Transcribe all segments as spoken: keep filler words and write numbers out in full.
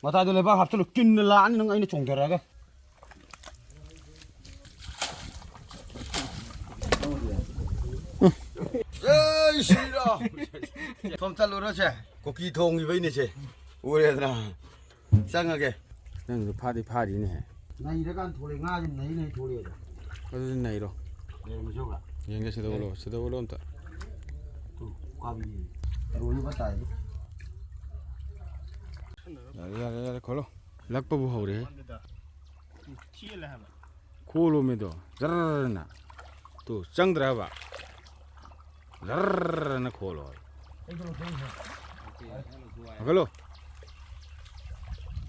ꯃꯇꯥꯏꯗ ꯂꯩꯕꯥꯛ ꯍꯥꯞꯆꯤꯜꯂꯨ, ꯀꯤꯟꯅ ꯂꯥꯛꯑꯅꯤ ꯅꯪ ꯑꯩꯅ ꯆꯣꯡꯊꯔꯛꯑꯒ꯫ ꯖꯩ ꯁ꯭ꯔꯤꯔꯥꯝ꯫ ꯁꯣꯝ ꯆꯠꯂꯨꯔꯁꯦ꯫ ꯀꯨꯀꯤ ꯊꯣꯡꯉꯤꯕꯩꯅꯦꯁꯦ꯫ ꯎꯔꯦꯗꯅ꯫ ꯆꯪꯉꯒꯦ꯫ ꯅꯪꯁꯨ ꯐꯥꯗꯤ ꯐꯥꯔꯤꯅꯦꯍꯦ꯫ ꯅꯩꯔꯀꯥꯟ ꯊꯣꯛꯂꯛꯑꯦ꯫ ꯉꯥꯁꯦ ꯅꯩ ꯅꯩ ꯊꯣꯛꯂꯛꯑꯦꯗ꯫ ꯑꯗꯨꯗꯤ ꯅꯩꯔꯣ꯫ ꯂꯩꯔꯝꯃꯁꯦ ꯍꯧꯔ꯫ ꯌꯦꯡꯒꯦ ꯁꯤꯗ ꯎꯠꯂꯣ, ꯁꯤꯗ ꯎꯠꯂꯣ ꯑꯝꯇ꯫ ꯇꯨ, ꯎꯀꯥꯕꯤ꯫ ꯂꯣꯏꯕ ꯇꯥꯏ꯫ ꯌꯥꯔꯦ, ꯌꯥꯔꯦ, ꯌꯥꯔꯦ, ꯈꯣꯠꯂꯣ꯫ ꯂꯛꯄꯕꯨ ꯍꯧꯔꯦꯍꯦ꯫ ꯊꯤꯍꯜꯂꯦ ꯍꯥꯏꯕ꯫ ꯈꯣꯜꯂꯣꯃꯤꯗꯣ, ꯖꯔꯅ꯫ ꯇꯨ, ꯆꯪꯗ꯭ꯔꯕ? ꯖꯔꯅ ꯈꯣꯜꯂꯣ꯫ ꯍꯥꯏꯒꯠꯂꯣ꯫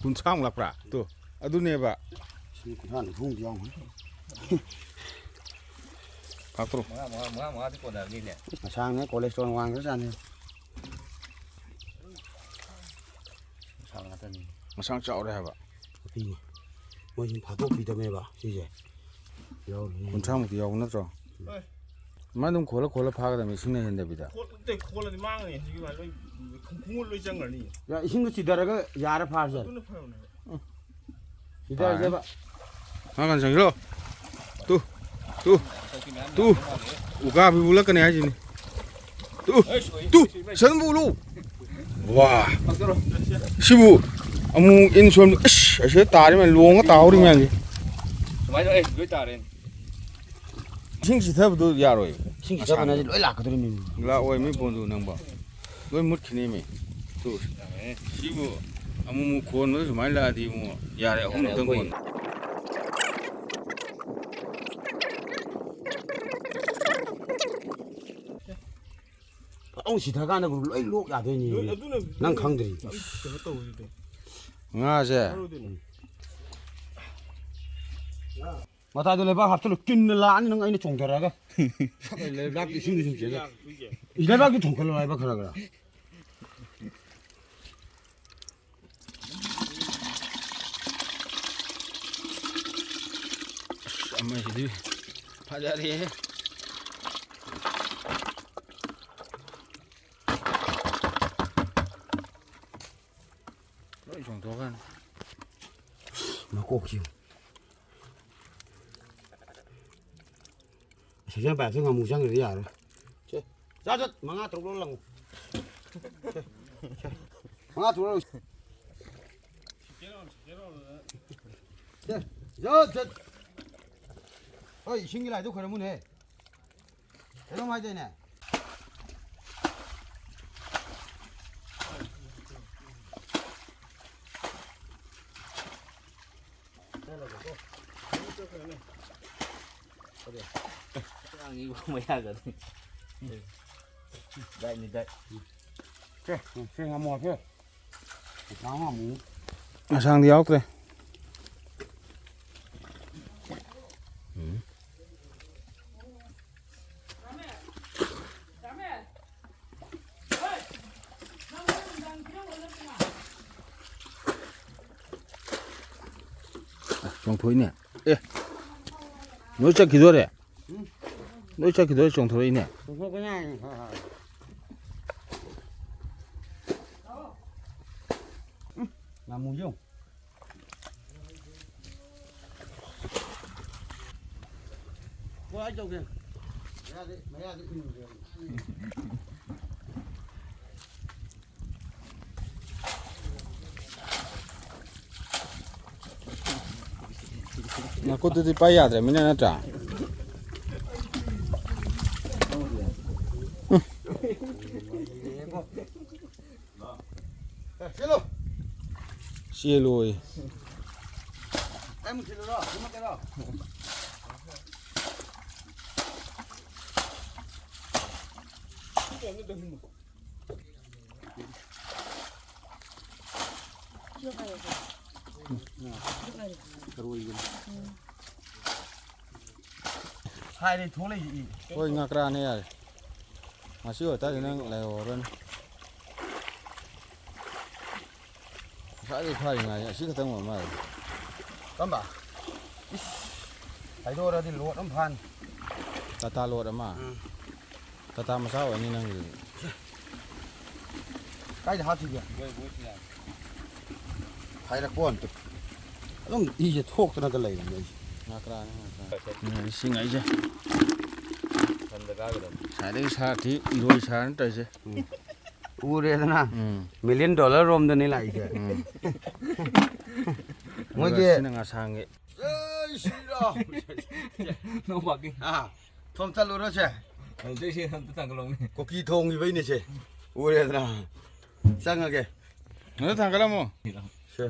ꯀꯨꯟꯊ꯭ꯔꯥꯃꯨꯛ ꯂꯥꯛꯄ꯭ꯔꯥ? ꯇꯨ, ꯑꯗꯨꯅꯦꯕ꯫ ꯁꯤ ꯀꯨꯟꯊ꯭ꯔꯥ ꯅꯤꯐꯨꯃꯨꯛ ꯌꯥꯎꯔꯝꯒꯅꯤ꯫ ꯐꯥꯛꯇ꯭ꯔꯣ꯫ ꯃꯉꯥ, ꯃꯉꯥ, ꯃꯉꯥ, ꯃꯉꯥꯗꯤ ꯀꯣꯟꯅꯔꯅꯤꯅꯦ꯫ ꯃꯁꯥꯡꯅꯦ, cholesterol ꯋꯥꯡꯈ꯭ꯔꯖꯥꯠꯅꯦ꯫ ꯃꯁꯥ ꯉꯥꯛꯇꯅꯤ꯫ ꯃꯁꯥꯡ ꯆꯥꯎꯔꯦ ꯍꯥꯏꯕ꯫ ꯅꯨꯄꯤꯅꯤ꯫ ꯃꯣꯏꯁꯤꯅ ꯐꯥꯗꯣꯛꯄꯤꯗꯕꯅꯦꯕ ꯁꯤꯁꯦ꯫ ꯌꯥꯎꯔꯤꯅꯦ꯫ ꯀꯨꯟꯊ꯭ꯔꯥꯃꯨꯛꯇꯤ ꯌꯥꯎꯕ ꯅꯠꯇ꯭ꯔꯣ? ꯍꯣꯏ꯫ ꯃꯥ ꯑꯗꯨꯝ ꯈꯣꯜꯂ ꯈꯣꯜꯂ ꯐꯥꯒꯗꯕꯅꯤ, ꯏꯁꯤꯡ ꯂꯩꯍꯟꯗꯕꯤꯗ꯫ ꯈꯣꯠ-, ꯅꯠꯇꯦ, ꯈꯣꯠꯂꯗꯤ ꯃꯥꯡꯉꯅꯤ꯫ ꯍꯧꯖꯤꯛꯀꯤ ꯑꯗꯨꯃꯥꯏꯅ ꯂꯣꯏ ꯈꯣꯡ-, ꯈꯣꯡꯎꯞ ꯂꯣꯏ ꯆꯪꯈ꯭ꯔꯅꯤ꯫ ꯌꯥ, ꯏꯁꯤꯡꯗꯣ ꯆꯤꯊꯔꯒ ꯌꯥꯔ ꯐꯥꯔꯁꯦ꯫ ꯑꯗꯨꯅ ꯐꯔꯕꯅꯦꯕ꯫ ꯁꯤꯗ ꯐꯔꯦ꯫ ꯍꯥꯏꯖꯕ꯫ ꯉꯥ ꯀꯥꯟ ꯆꯪꯁꯤꯜꯂꯣ꯫ Two, two, two. ꯎꯀꯥꯕꯤ ꯎꯠꯂꯛꯀꯅꯤ ꯍꯥꯏꯁꯤꯅꯤ꯫ ꯇꯨ, ꯇꯨ, ꯁꯟꯕꯨ ꯎꯠꯂꯨ꯫ ꯋꯥ꯫ ꯁꯤꯕꯨ ꯑꯃꯨꯛ ꯏꯟ ꯁꯣꯟꯕ, ꯏꯁ, ꯑꯁꯤꯗ ꯇꯥꯔꯤ ꯃꯌꯥꯝ, ꯂꯣꯡꯉ ꯇꯥꯍꯧꯔꯤ ꯃꯌꯥꯝꯁꯦ꯫ ꯁꯨꯃꯥꯏꯅ, ꯑꯦ, ꯂꯣꯏ ꯇꯥꯔꯦꯅꯦ꯫ ꯏꯁꯤꯡ ꯆꯤꯊꯕꯗꯣ ꯌꯥꯔꯣꯏ꯫ ꯏꯁꯤꯡ ꯆꯤꯊꯕꯅꯗꯤ ꯂꯣꯏ ꯂꯥꯛꯀꯗꯧꯔꯤꯃꯤ꯫ ꯂꯥꯛꯑꯣꯏ ꯃꯤ ꯕꯣꯟꯗꯨ ꯅꯪꯕꯣ꯫ ꯂꯣꯏ ꯃꯨꯠꯈꯤꯅꯦꯃꯤ꯫ ꯇꯨ꯫ ꯁꯤꯕꯨ ꯑꯃꯨꯛ ꯑꯃꯨꯛ ꯈꯣꯟꯕꯗ ꯁꯨꯃꯥꯏꯅ ꯂꯥꯛꯑꯗꯤ ꯑꯃꯨꯛ ꯌꯥꯔꯦ, ꯑꯍꯨꯝꯂꯛꯇꯪ ꯈꯣꯟ꯫ ꯐꯖꯅ ꯁꯤꯊꯔꯀꯥꯟꯗ ꯂꯣꯏ ꯂꯣꯛ ꯌꯥꯗꯣꯏꯅꯤ꯫ ꯂꯣꯏ ꯑꯗꯨꯅ ꯅꯪ ꯈꯪꯗ꯭ꯔꯤ꯫ ꯀꯩꯅꯣ ꯇꯧꯕꯗꯨꯗꯤ꯫ ꯉꯥꯁꯦ꯫ ꯃꯔꯨꯗꯨꯅ꯫ ꯃꯇꯥꯏꯗ ꯂꯩꯕꯥꯛ ꯍꯥꯞꯆꯤꯜꯂꯨ, ꯀꯤꯟꯅ ꯂꯥꯛꯑꯅꯤ ꯅꯪ ꯑꯩꯅ ꯆꯣꯡꯊꯔꯛꯑꯒ꯫ ꯂꯩꯕꯥꯛꯇ ꯏꯁꯤꯡꯗ ꯁꯨꯝ ꯆꯦꯜꯂꯦ꯫ ꯂꯩꯕꯥꯛꯇ ꯊꯣꯡꯀꯠꯂꯣ ꯍꯥꯏꯕ ꯈꯔ ꯈꯔ꯫ ꯑꯁ, ꯑꯃꯁꯤꯗꯤ ꯐꯖꯔꯦꯍꯦ꯫ ꯆꯣꯡꯊꯣꯛꯈ꯭ꯔꯅꯤ꯫ ꯃꯀꯣꯛꯁꯤ꯫ ꯁꯦꯛꯁꯟ ꯄꯥꯏꯞꯁꯦ ꯉꯥꯃꯨ ꯆꯪꯈ꯭ꯔꯗꯤ ꯌꯥꯔꯣꯏ꯫ ꯁꯦ, ꯖꯠ, ꯖꯠ, ꯃꯉꯥ ꯇꯔꯨꯛ ꯂꯣ ꯂꯪꯉꯨ꯫ ꯁꯦ, ꯁꯦ, ꯃꯉꯥ ꯇꯔꯨꯛ ꯂꯣ꯫ ꯁꯦ, ꯖꯠ, ꯖꯠ꯫ ꯍꯣꯏ, ꯏꯁꯤꯡꯒꯤ ꯂꯥꯏꯗꯨ ꯈꯣꯏꯔꯝꯃꯨꯅꯦ꯫ ꯀꯩꯅꯣꯝ ꯍꯥꯏꯗꯥꯏꯅꯦ? ꯁꯦ, ꯁꯦ, ꯉꯝꯃꯣ, ꯁꯦ꯫ ꯉꯝꯃꯣ꯫ ꯑꯁꯥꯡꯗꯤ ꯌꯥꯎꯗ꯭ꯔꯦ꯫ ꯎꯝ꯫ ꯆꯣꯡꯊꯣꯛꯏꯅꯦ꯫ ꯑꯦ, ꯂꯣꯏ ꯆꯠꯈꯤꯗꯣꯔꯦ꯫ ꯎꯝ꯫ ꯂꯣꯏ ꯆꯠꯈꯤꯗꯣꯔꯦ, ꯆꯣꯡꯊꯣꯔꯛꯏꯅꯦ꯫ ꯆꯣꯡꯊꯣꯛꯄ ꯌꯥꯏꯅꯦ꯫ ꯍꯣꯏ, ꯍꯣꯏ꯫ ꯎꯝ, ꯉꯥꯃꯨꯁꯦ ꯌꯦꯡꯉꯨ꯫ ꯀꯃꯥꯏ ꯇꯧꯒꯦ? ꯃꯌꯥꯗ, ꯃꯌꯥꯗ ꯏꯟꯒꯦ꯫ ꯅꯈꯨꯠꯇꯨꯗꯤ ꯄꯥꯏ ꯌꯥꯗ꯭ꯔꯃꯤꯅ ꯅꯠꯇ꯭ꯔꯥ? ꯎꯝ꯫ ꯆꯦꯜꯂꯣ꯫ ꯆꯦꯜꯂꯣꯏ꯫ ꯑꯩ ꯑꯃꯨꯛ ꯊꯤꯜꯂꯨꯔꯣ? ꯀꯨꯝꯃꯛꯀꯦꯔꯣ? ꯊꯔꯣꯏꯒꯤꯅꯤ꯫ ꯍꯥꯏꯔꯦ, ꯊꯣꯛꯂꯛꯏꯁꯤ꯫ ꯍꯣꯏ, ꯉꯀ꯭ꯔꯥꯅꯦ ꯌꯥꯔꯦ꯫ ꯉꯁꯤ ꯑꯣꯏꯇꯥꯔꯗꯤ ꯅꯪ ꯂꯩꯍꯧꯔꯅꯤ꯫ ꯉꯁꯥꯏꯗꯩ ꯐꯥꯔꯤꯉꯥꯏ ꯑꯁꯤ ꯈꯛꯇꯪ ꯑꯣꯏꯔ ꯃꯥꯜꯂꯦ꯫ ꯀꯔꯝꯕ? ꯏꯁ, ꯍꯥꯏꯗꯣꯛꯑꯔꯗꯤ ꯂꯣꯠ ꯑꯃ ꯐꯥꯅꯤ꯫ ꯇꯥꯇꯥ ꯂꯣꯠ ꯑꯃ? ꯎꯝ꯫ ꯇꯥꯇꯥ ꯃꯆꯥ ꯑꯣꯏꯔꯅꯤ ꯅꯪꯒꯤꯗꯨꯗꯤ꯫ ꯀꯥꯏꯗ ꯍꯥꯞꯁꯤꯒꯦ? ꯃꯣꯏ, ꯃꯣꯏ ꯁꯤꯗ꯫ ꯍꯥꯏꯔꯛꯄ ꯋꯥꯅꯤ꯫ ꯑꯗꯨꯝ ꯏꯁꯦ ꯊꯣꯛꯇꯅꯒ ꯂꯩꯔꯝꯅꯦ ꯑꯩꯁꯦ꯫ ꯉꯥꯀ꯭ꯔꯥꯅꯤ ꯉꯥꯀ꯭ꯔꯥ꯫ ꯎꯝ, ꯏꯁꯤꯡ ꯑꯩꯁꯦ ꯁꯟꯗ ꯀꯥꯒꯗꯕꯅꯤ꯫ ꯉꯁꯥꯏꯗꯒꯤ ꯁꯥ ꯊꯤ ꯏꯔꯣꯏ ꯁꯥꯔꯅ ꯇꯧꯔꯤꯁꯦ꯫ ꯎꯔꯦꯗꯅ꯫ ꯎꯝ ꯃꯤꯂꯤꯌꯟ ꯗꯣꯂꯔ ꯔꯣꯝꯗꯅꯤ ꯂꯥꯛꯏꯁꯦ꯫ ꯎꯝ꯫ ꯃꯣꯏꯒꯤ ꯑꯗꯨꯒ ꯁꯤꯅ ꯉꯥꯁꯥꯡꯒꯤ꯫ ꯖꯩ ꯁ꯭ꯔꯤꯔꯥꯝ꯫ No parking꯫ ꯑꯥ, ꯊꯣꯝ ꯆꯠꯂꯨꯔꯣꯁꯦ꯫ ꯑꯗꯨꯗꯩ ꯁꯤ ꯑꯝꯇ ꯊꯥꯡꯒꯠꯂꯧꯅꯦ꯫ ꯀꯨꯀꯤ ꯊꯣꯡꯉꯤꯕꯩꯅꯦꯁꯦ꯫ ꯎꯔꯦꯗꯅ꯫ ꯆꯪꯉꯒꯦ꯫ ꯑꯗꯨ ꯊꯥꯡꯒꯠꯂꯝꯃꯣ꯫ ꯁꯦ꯫